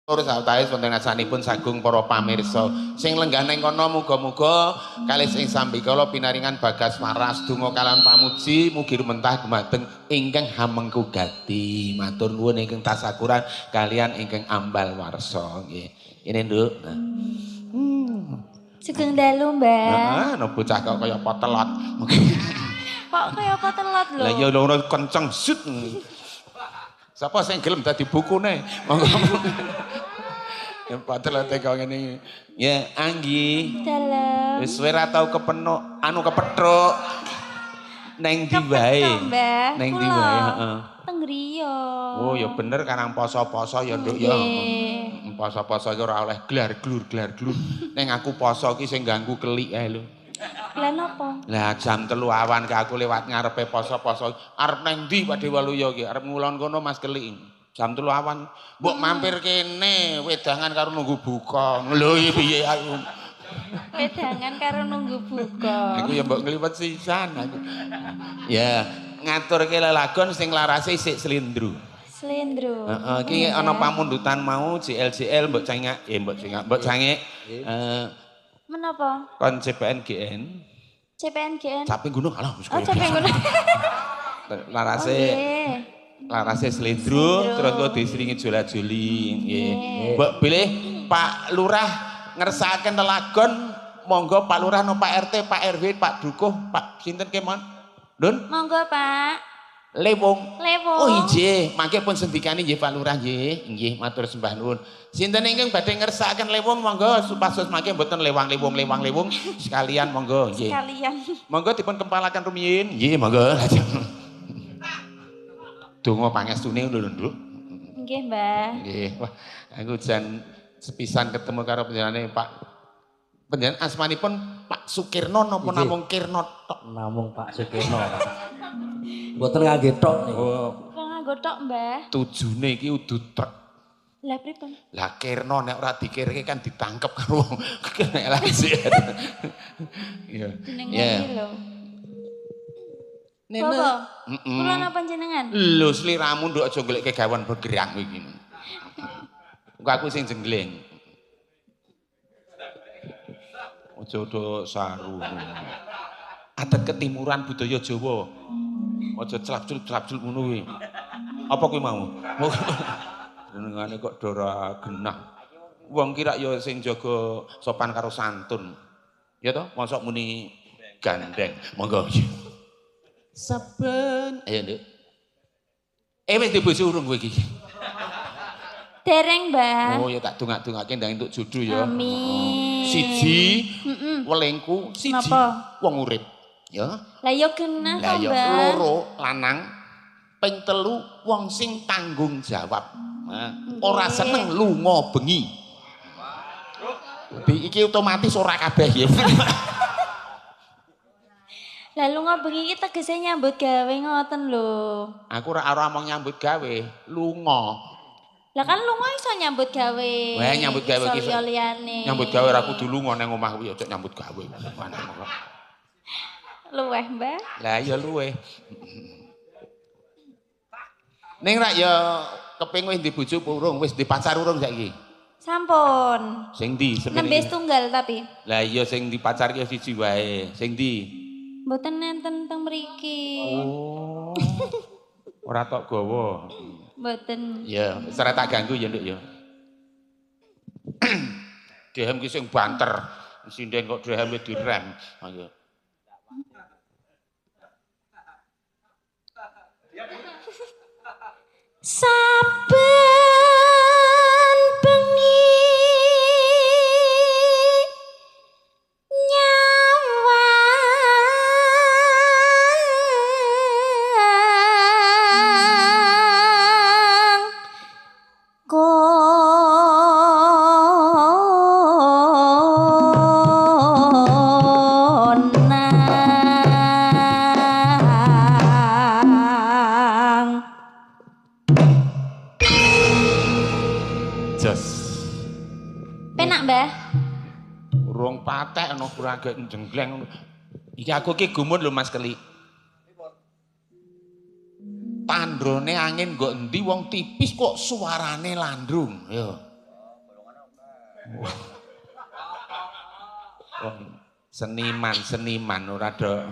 Sawetawis wonten ngarsanipun sagung para pamirsa sing lenggah neng kono muga-muga kalih sing sambikala pinaringan bagas waras donga kalian pamuji mugi rumentah dumateng ingkang hamengku gati. Matur nuwun ingkang tasakuran kalian ingkang ambal warsa nggih. Ini Nduk. Nah. Sugeng dalu, Mbak. Heeh, no bocah kok kaya potelot. Kok kaya potelot lho. Lah iya lho kenceng sut. Sapa sing gelem dadi bukune? Monggo. Ya potelote kok ngene. Ya Anggi. Dalem. Wis suwe ra tau kepenuk, anu kepethuk. Neng ndi wae? Neng ndi wae, heeh. Teng griya. Oh ya bener karang poso-poso ya Nduk ya. Poso-poso iki ora oleh glar-glur glar-glur. Ning aku poso iki sing ganggu kelik ae lho. Lah napa? Lah jam 3 awan ke aku lewat ngarepe poso-poso. Arep neng ndi Pak Dewa Waluya iki? Arep ngulon kono Mas Kelik. Jam 3 awan. Mbok mampir kene wedangan karo nunggu buka. Lho iki piye aku? Wedangan karo nunggu buka. Aku ya mbok ngliwet sisan aku. Ya, ngaturke lelagon sing larase isik slendro. Slendro. Heeh, iki ana pamundutan mau JLJL mbok cengak, mbok cengak, mbok cangik. Menapa? Kon CPNGN. CPNGN. Caping gunung alah wis. Oh, caping gunung. Larase. Larase slendro terus kok disringi jola-joli nggih. Mbok bilih Pak Lurah ngersakaken lelagon monggo Pak Lurah no Pak RT, Pak RW, Pak Dukuh, Pak sinten kemon? Ndun? Monggo Pak. Lewung. Lewung. Oh inggih, mangke pun sendikane nggih Pak Lurah nggih. Nggih, matur sembah nuwun. Sinten ingkang badhe ngersakaken lewung monggo supados mangke mboten lewang-lewung lewang-lewung sekalian monggo nggih. Sekalian. Monggo dipun kempalaken rumiyin. Nggih, monggo. Donga pangestune lho, Nduk. Nggih, Mbah. Nggih. Wah, aku jan sepisan ketemu karo panjenengane Pak. Panjenengan asmanipun Pak Sukirno napa namung Kirno tok? Namung Pak Sukirno. Mboten ngangge tok niku. Oh. Ora nganggo tok, Mbah. Tujune iki udu trek. Lah pripun? Lah Kirno nek ora dikirke kan ditangkep karo wong nek lasi. Iya. Jenenge lho. Nene. Heeh. Kula napa jenengan? Lho sliramu nduk aja golek kegawan bergerang iki. Engko aku sing jenggleng. Aja do saru. Adat ketimuran budaya Jawa. Aja clap-clup-clap-clup ngono kuwi. Apa kuwi mau? Jenengane kok dora genah. Wong ki rak ya sing jaga sopan karo santun. Ya toh, mosok muni gandeng. Monggo. Saben. Ayo, Nduk. Wis dibojo urung kowe iki? Dereng, Mbah. Oh ya tak dongak-dongake ndang entuk jodoh ya. Amin. Siji, welingku siji wong urip. Ya. Lah ya genah to, Mbah. Loro lanang, ping 3 wong sing tanggung jawab. Nah, ora seneng lunga bengi. Dadi iki otomatis ora kabeh ya. Lah lunga bengi iki tegese nyambut gawe ngoten lho. Aku ora omong nyambut gawe, lunga. Lah kan lunga iso nyambut gawe. Wah nyambut gawe iki iso liyane. Nyambut gawe ora kudu lunga nang omah kuwi aja nyambut gawe. Luweh, Mbah. Lah ya luweh. Ning rak ya keping wis di bojo urung, wis di pacar urung saiki? Sampun. Sing ndi? Nembe setunggal tapi. Lah iya sing di pacar ki siji wae. Sing ndi? Mboten enten teng mriki. Oh. Ora tok gawa. Mboten. Ya, wis ora tak ganggu ya, Nduk ya. Dehem ki sing banter. Sinden kok deheme direm. Ayo. Saben bengi nyawang konang. Jos. Penak, Mbah. Urung patek ana kurang agak jenggleng. Iki aku iki gumun lho Mas Kelik. Tandrone angin nggo endi wong tipis kok suarane landrung. Ya. Wong seniman-seniman ora do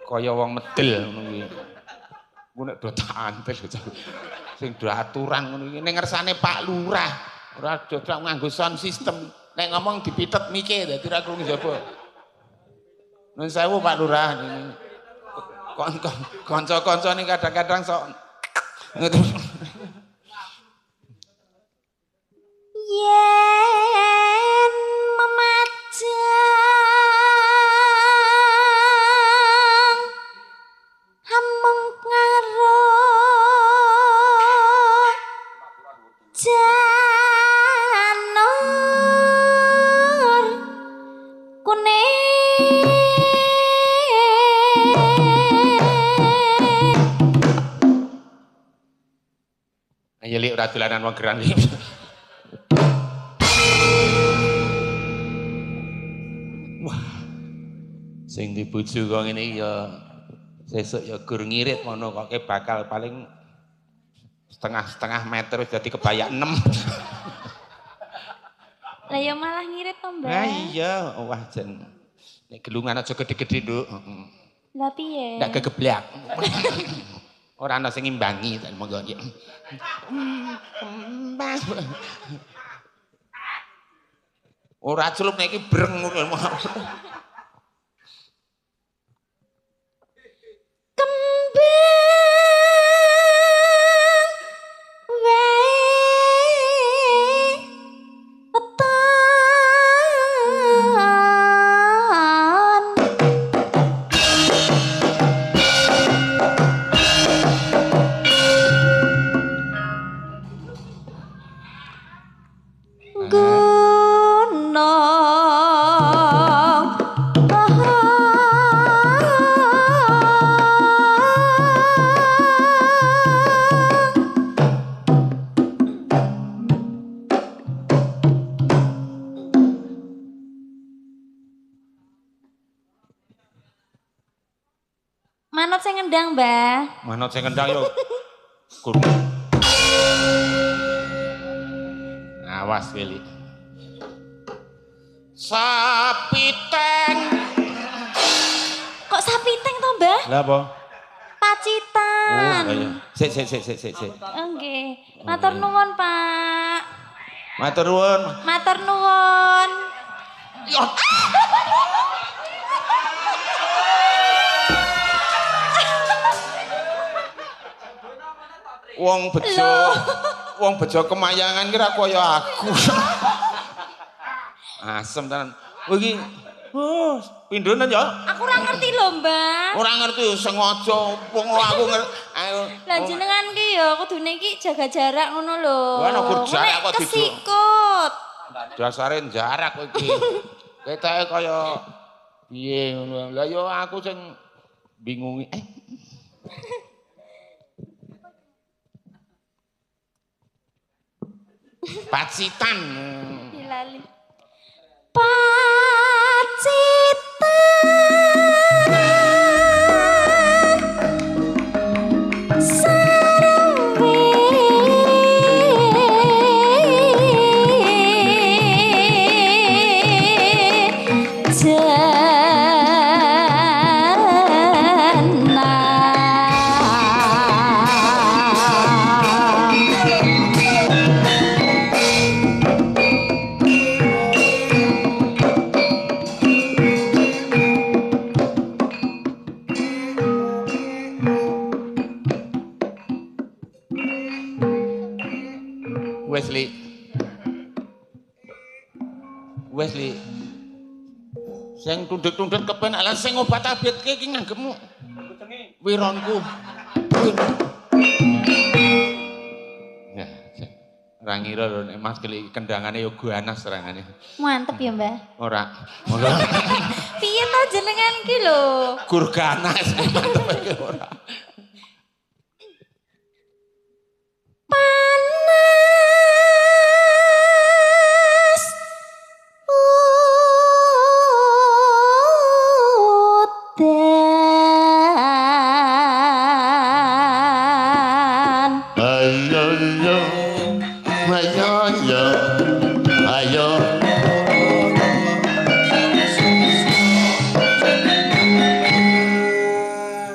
kaya wong medel ngono kuwi. Ku nek do tak antil sing do aturan ngono iki ning ngersane Pak Lurah ora do nganggo sound system. Nek ngomong dipitet mike dadi ora krungu njaba. Nuwun sewu Pak Lurah niki. Kanca-kanca ini kadang-kadang sok yen memajang amung karo janur kuning. Ayo lik ora dolanan wong gerang iki. Wah. Sing dibojo kok ngene iki ya sesuk ya gur ngirit ngono kok bakal paling setengah-setengah meter wis dadi kebaya 6. Lah ya malah ngirit to, Mbak. Lah iya, wah jan. Nek gelungan aja gede-gede, Nduk. Heeh. Lah piye? Ndak kegeblak. Ora ana sing ngimbangi ta monggo iki. Ora celup nek iki breng ngono. Kembang wae weton. Gunung Manut sing ngendang, Mbah. Manut sing ngendang yo. Guru. Awas Wili. Sapi teng. Kok sapi teng to, Mbah? Lah apa? Pacitan. Oh, iya. Sik sik sik sik sik. Nggih. Matur nuwun, Pak. Matur nuwun. Matur nuwun. Yo. Wong bejo, wong bejo kemayangan kira kaya aku. Asem tenan. Iki oh, pindhonen ya? Aku ora ngerti lho, Mbak. Ora ngerti sengaja wong aku ngerti. Lah jenengan ki ya kudune iki jaga jarak ngono lho. Wah, nek jarak kok disikut. Dasare jarak kowe iki. Ketoke kaya piye ngono. Lah ya aku sing bingungi. Pacitan. Hilali. Pacitan. Sarwe. Wesley. Wesley. Sing tunduk-tunduk kepenak lah sing obat-abetke iki nganggepmu. Wironku. Ya, ora ngira lho nek Mas Kelik kendangane ya ganas serangane. Mantep ya, Mbah. Ora. Monggo. Piye to jenengan ki lho? Gur ganas mantep iki ora. Panas udan. Ayo yo, ayo yo, Ayo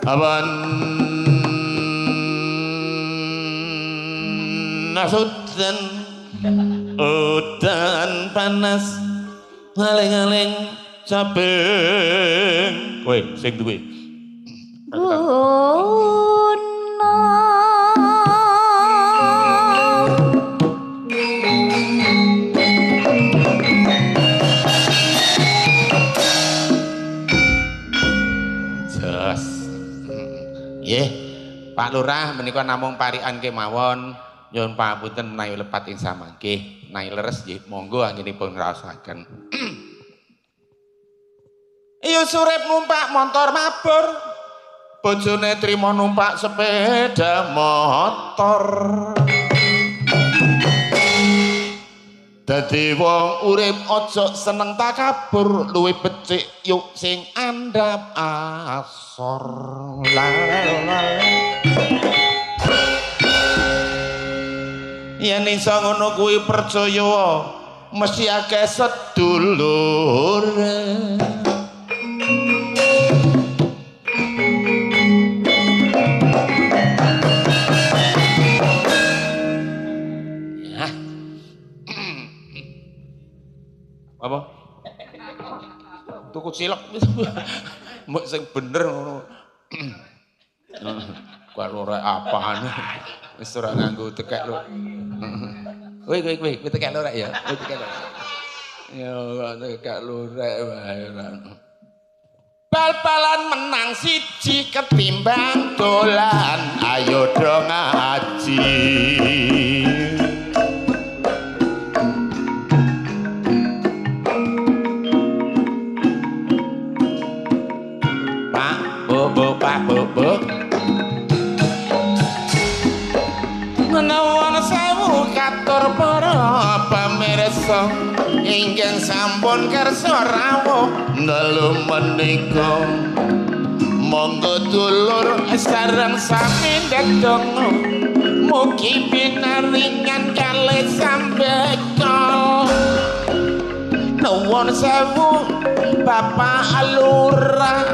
awan nasudan udan panas ngaling-ngaling capek. Kowe sing duwe. Guna Jos. Nggih, Pak Lurah menika namung parikan kemawon. Nyuwun pangapunten menawi lepat ing samangke, menawi leres nggih monggo anggenipun ngraosaken. Iya surip numpak montor mabur, bojone trimo numpak sepeda motor. Dadi wong urip aja seneng takabur, luwih becik yuk sing andhap asor. La la la. Yen iso ngono kuwi percaya mesti akeh sedulure. Ya. Apa? Tuku cilok. Mbok sing bener ngono. Kuwi ora apane. Wis ora nganggo tekek lho. Kowe kowe kowe kowe tekek lho rek ya. Kowe tekek lho. Ya kok tekek lho rek wae. Bal-balan menang siji ketimbang dolan, ayo do ngaji. Pak, Bu, Bu, Pak, Bu, Bu. Menawan sewu katur para pamirsa ingkang sampun kersa rawuh dalu menika, monggo dulur sareng sami ndedonga mugi pinaringan kalih sambekal. Nuwun sewu Bapak Lurah,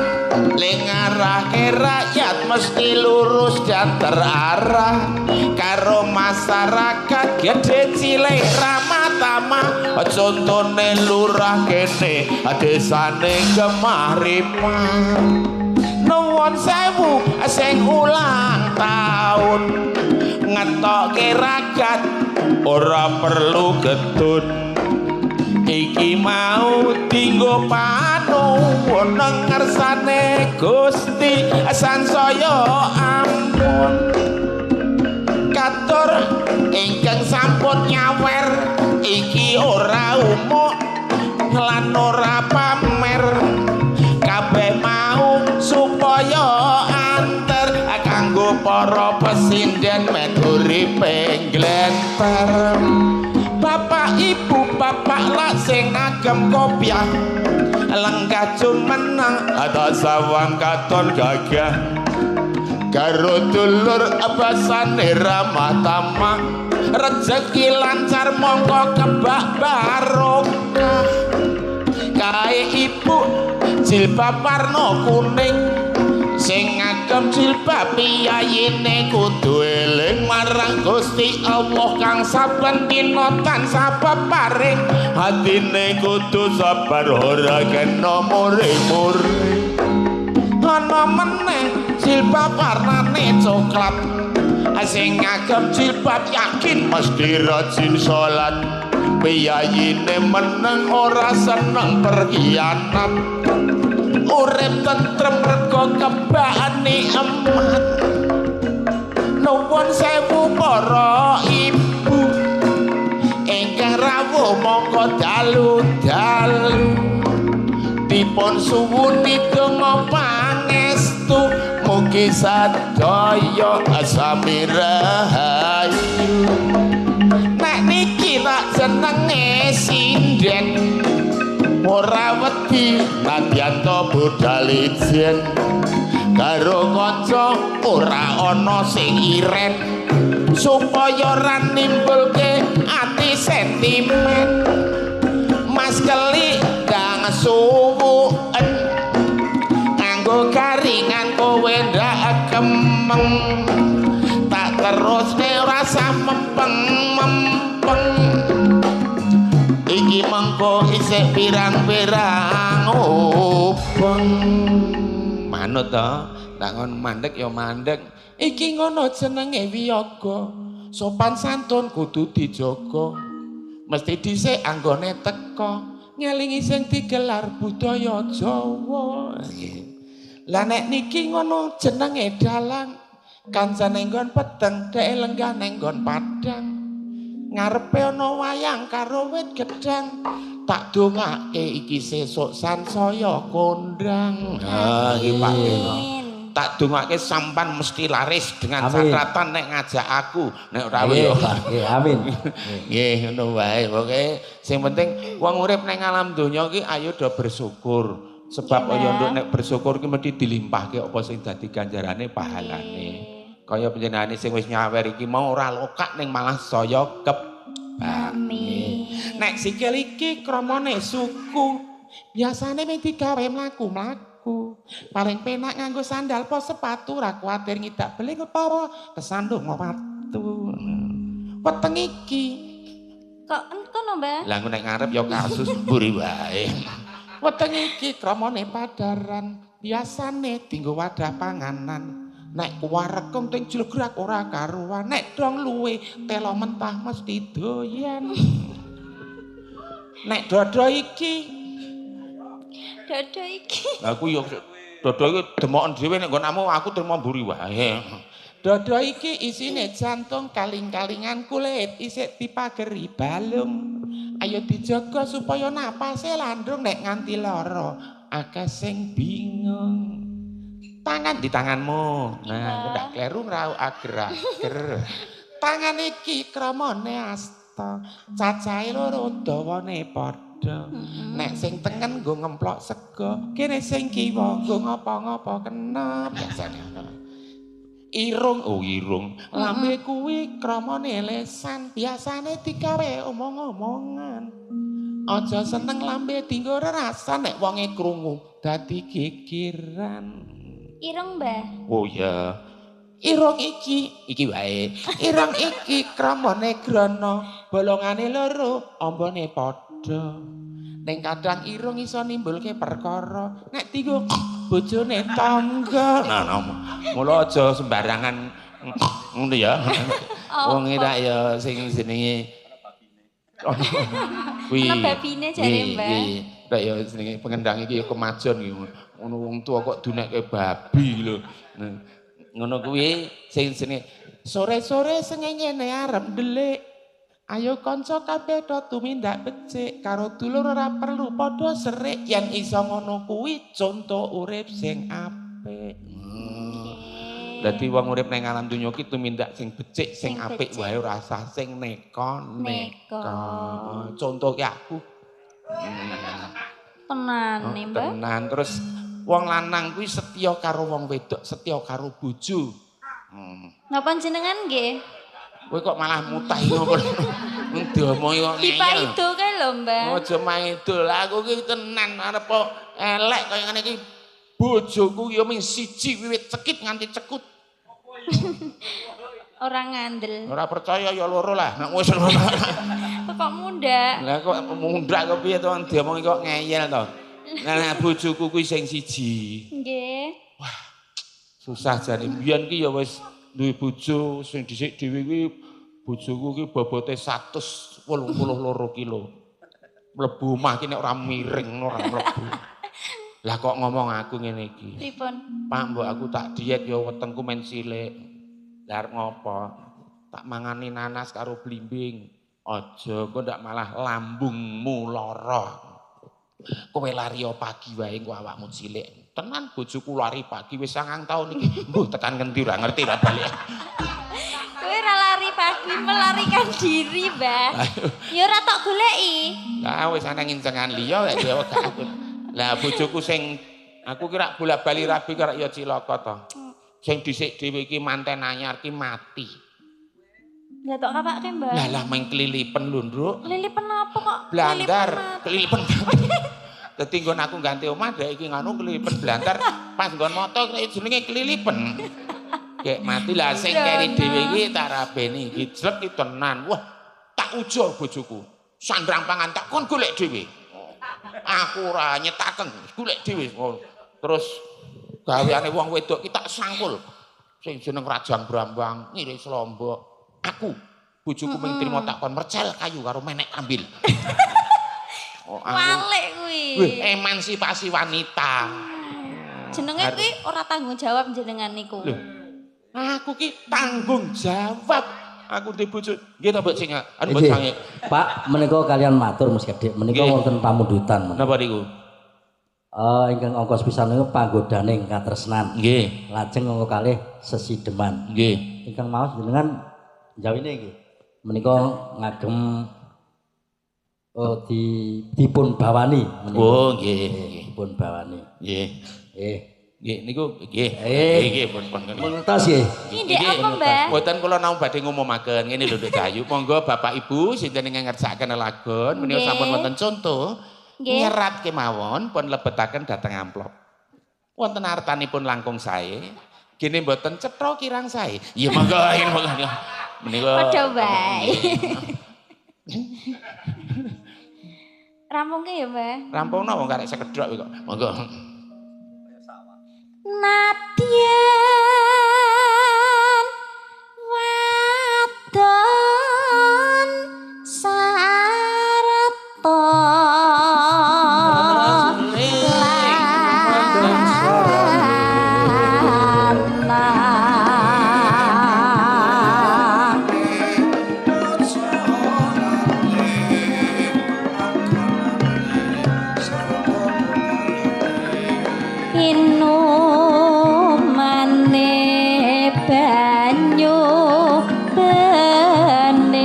le ngarahke rakyat mesti lurus dan terarah, karo masyarakat gede cilik ramah tamah, contone lurah kene desane Gemah Ripah. Nuwun sewu sing ulang tahun ngetokke rakyat ora perlu getun, iki mau dinggo panuwun ngersane Gusti sansaya ampun. Katur ingkang sampun nyawer iki ora umuk lan ora pamer, kabeh mau supaya anter kanggo para pesinden meduripe nglenter. Bapak ibu bapak lak sing ngagem kopiah lenggah jumeneng atas sawang katon gagah, karo dulur basane ramah tamah, rejeki lancar mongko kebak barokah. Kae ibu jilbab warna kuning sing ngagem jilbab piyayine kudu eling marang Gusti Allah kang saben dina tansah peparing, atine kudu sabar ora kena mure-mure. Ana meneh jilbab warnane coklat sing ngagem jilbab yakin mesti rajin salat, piyayine meneng ora seneng perkhianat, urip tentrem rega kebakane emat. Nuwun sewu para ibu ingkang rawuh mongko dalu-dalu dipun suwuni donga pangestu mugi sadaya sami rahayu. Nek niki tak jenenge sinden ora wedi nadyan to budal ijen, karo kanca ora ana sing iren supaya ora nimbulke ati sentimen. obong. Iki mengko isih pirang-pirang obong. Manut to, tak ngon mandek ya mandek. Iki ngono jenenge wiyaga. Sopan santun kudu dijaga. Mesti dhisik anggone teka ngelingi sing digelar budaya Jawa. Lah nek niki ngono jenenge dalang. Kancane nggon peteng, dhek lenggah nang nggon padang. Ngarepe ana wayang karo wit gedang. Tak dongake iki sesuk sansaya kondang. Ha iki Pak Geno. Tak dongake sampan mesti laris dengan catatan nek ngajak aku, nek ora yo. Nggih, amin. Nggih, ngono wae. Pokoke sing penting wong urip ning alam donya iki ayo do bersyukur. Sebab kaya nduk nek bersyukur ki mesti dilimpahke apa sing dadi ganjarane pahalane. Kaya panjenengane sing wis nyawer iki mau ora lokak ning malah saya kebak. Amin. Nek sikil iki kramane suku, biasane mung digawe mlaku-mlaku. Paling penak nganggo sandal po sepatu, ra kuwatir ngidak beling utawa kesandung watu. Weteng iki kok kono, Mbah? Lah nek ngarep ya kasus mburi wae. Weteng iki kramane padaran, biasane dienggo wadah panganan. Nek kuwarekung ting jlegrak ora karuan, nek dong luwe telo mentah mesti doyan. Nek dodo iki, dodo iki. Lah aku yo dodo iki demoken dhewe nek nggonamu aku trimo mburi wae. Dodo iki isine jantung kaling-kalingan kulit isih dipageri balung. Ayo dijaga supaya napase landrung nek nganti lara akeh sing bingung. Tangan di tanganmu. Nah, ndak kleru ngrau ager-ager. Tangan iki kramane asta, cacahe loro dawane padha. Nek sing tengen nggo ngemplok sega, kene sing kiwa nggo ngapa-ngapa kena biasane. Irung, oh irung. Lambe kuwi kramane lesan, biasane digawe omong-omongan. Aja seneng lambe dienggo rerasan nek wonge krungu dadi gegeran. Irung, Mbah. Oh iya. Irung iki, iki wae. Irung iki kramane grana, bolongane loro, ambane padha. Ning kadang irung iso nimbulke perkara nek dienggo bojone tangga. Nah, nah, mula aja sembarangan ngono ya. Wong tak ya sing jenenge kuwi. Ana babine jare, Mbah. Tak ya jenenge pengendang iki ya kemajon iki. Ngono wong tua kok dunekke babi lho. Ngono kuwi sing jenenge sore-sore sengengene arep ndelik. Ayo kanca kabeh do tumindak becik karo dulur ora perlu padha serik yen iso ngono kuwi conto urip sing apik. Dadi wong urip nang alam donya iki tumindak sing becik sing apik wae ora usah sing neka-neka. Conto ki aku. Tenan nih, Mbak. Tenan terus wong lanang kuwi setya karo wong wedok, setya karo bojo. Napa jenengan nggih? Kowe kok malah mutah ngopo? Diomongi kok ngeyel. Dipaido kae lho, Mbak. Aja maido. Lah aku ki tenan arep elek kaya ngene iki. Bojoku ya mung siji wiwit cekit nganti cekut. Ora ngandel. Ora percaya ya loro lah. Nek wis kok mundak. Lah kok mundak kok piye to diomongi kok ngeyel to. Nah bojoku kuwi sing siji. Nggih. Wah, susah jane mbiyen ki ya wis duwe bojo sing dhisik dhewe kuwi bojoku ki bobote 182 kilo. Mlebu omah ki nek ora miring ora mlebu. Lah kok ngomong aku ngene iki. Pripun? Pak mbok aku tak diet ya wetengku men cilik. Lah arep ngopo? Tak mangani nanas karo blimbing. Aja engko ndak malah lambungmu lara. Kowe lari pagi wae engko awakmu cilik. Tenan bojoku lari pagi wis 9 taun iki. Mbuh tekan ngendi ora ngerti ra balik. Kowe ora lari pagi melarikan diri, Mbah. Ya ora tok goleki. Lah wis ana ngincengan liya ya gak aku. Lah bojoku sing aku kira bola-bali rabi kira ya cilaka to. Sing dhisik dhewe iki manten anyar ki mati. Lah tok kapake, Mbah? Lah lah main kelilipen lho, Nduk. Kelilipen apa kok? Blandar, kelilipen. Dadi nggon aku ganti omah dhek iki ngono kelilipen blandar, pas nggon moto jenenge kelilipen. Gek mati lah sing keri dhewe iki tak rabeni iki jlek iki tenan. Wah, tak Tak ujo bojoku. Sandrang pangan tak kon golek dhewe. Aku ora nyetaken, golek dhewe. Terus gaweane wong wedok ki tak sangkul. Sing jeneng Rajang Brambang, ngiris lombok. Aku bojoku mung trimo tak kon mercel kayu karo menek ambil. Oh, Walik kuwi. Wih, emansipasi wanita. Jenenge kuwi ora tanggung jawab jenengan niku. Lho, aku ki tanggung jawab. Aku ndek bojo. Nggih ta Mbok sing anu Mbok sange. Pak, menika kalian matur Mas Gedhek, menika wonten pamundutan. Napa niku? Ingkang angka sepisan niku panggodaning katresnan. Nggih. Lajeng angka kalih sesideman. Nggih. Ingkang maos jenengan jawine nggih. Menika ngagem dipun bawani menika. Oh nggih, dipun bawani. Nggih. Nggih. Nggih niku nggih. Nggih pun pun. Mengertos nggih. Iki ndek apa, Mbah? Mboten kula namung badhe ngumumaken ngene lho Nduk Dayu. Monggo Bapak Ibu sinten ingkang ngersakaken lelagon menika sampun wonten contoh. Nyerat kemawon pun lebetaken dhateng amplop. Wonten artanipun langkung sae. Gene mboten cetha kirang sae. Iya monggo monggo. Menika padha wae. Rampungke ya, Mbah. Rampungno wong karek sekedhok kok. Monggo. Nadyan wadon sarta lanang inumane banyu bening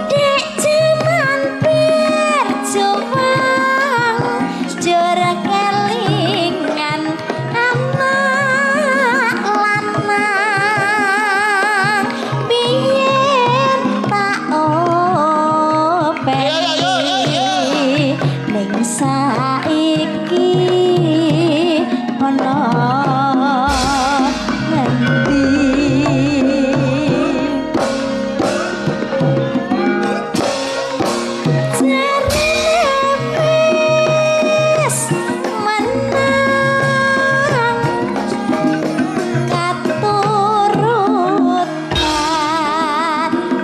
dek jaman berjuang jur kelingan anak lanang biyen tak openi ning saiki ana ngendi jarene wis menang katurutan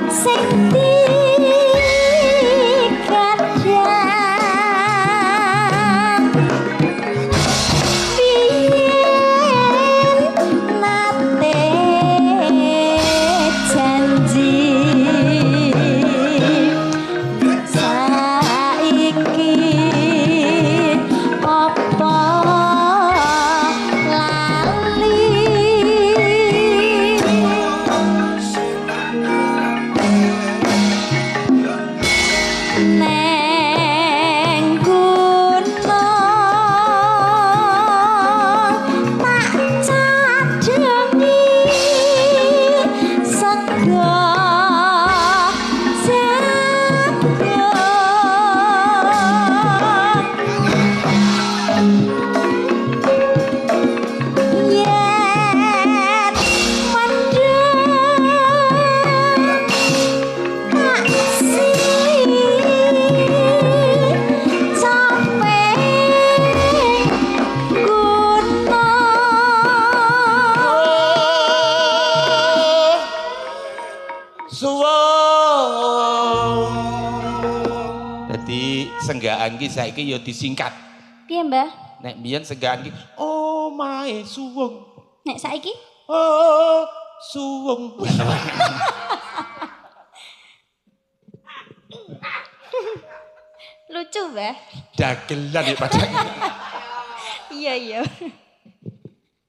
sing dikadang biyen nate janji saiki apa lali neng gunung tak cadhengi sego jagung yen mendung tak sili capek gunung. Suwung. Dadi senggaan ki saiki ya disingkat. Piye, Mbah? Nek mbiyen senggaan ki omahe suwung. Nek saiki? Oh, suwung. Lucu, Mbah. Dagelan ya padang. Iya, iya.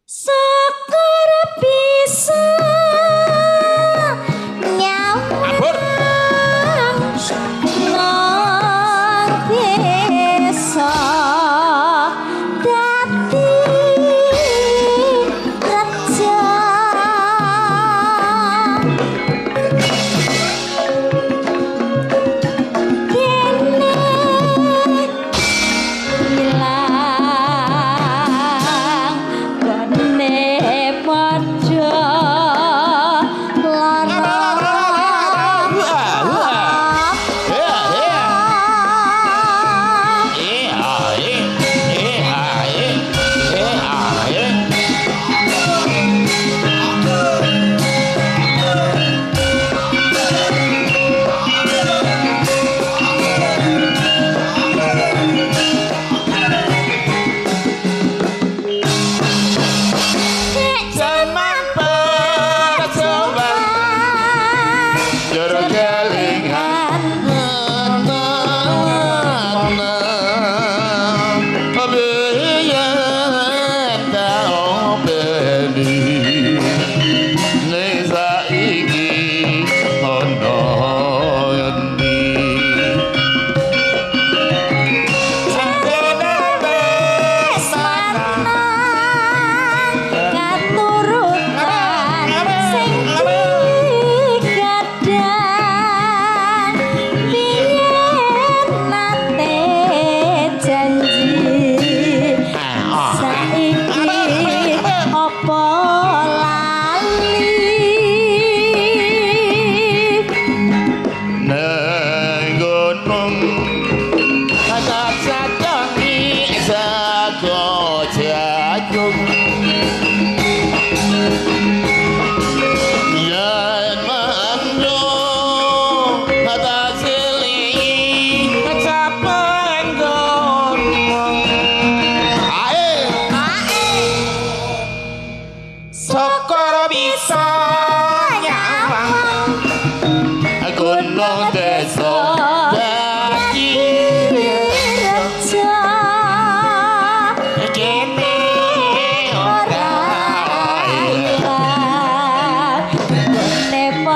Syukur bisa nyawang Abur. nang desa dadi reja. Dene ilang gone padha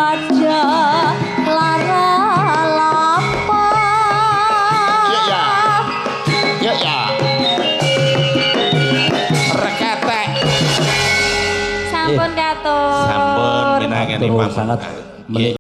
Padha lara lapa. Ya ya. Ya ya. Reketek. Sampun katur. Sampun minangkani Matur sangat. Nggih.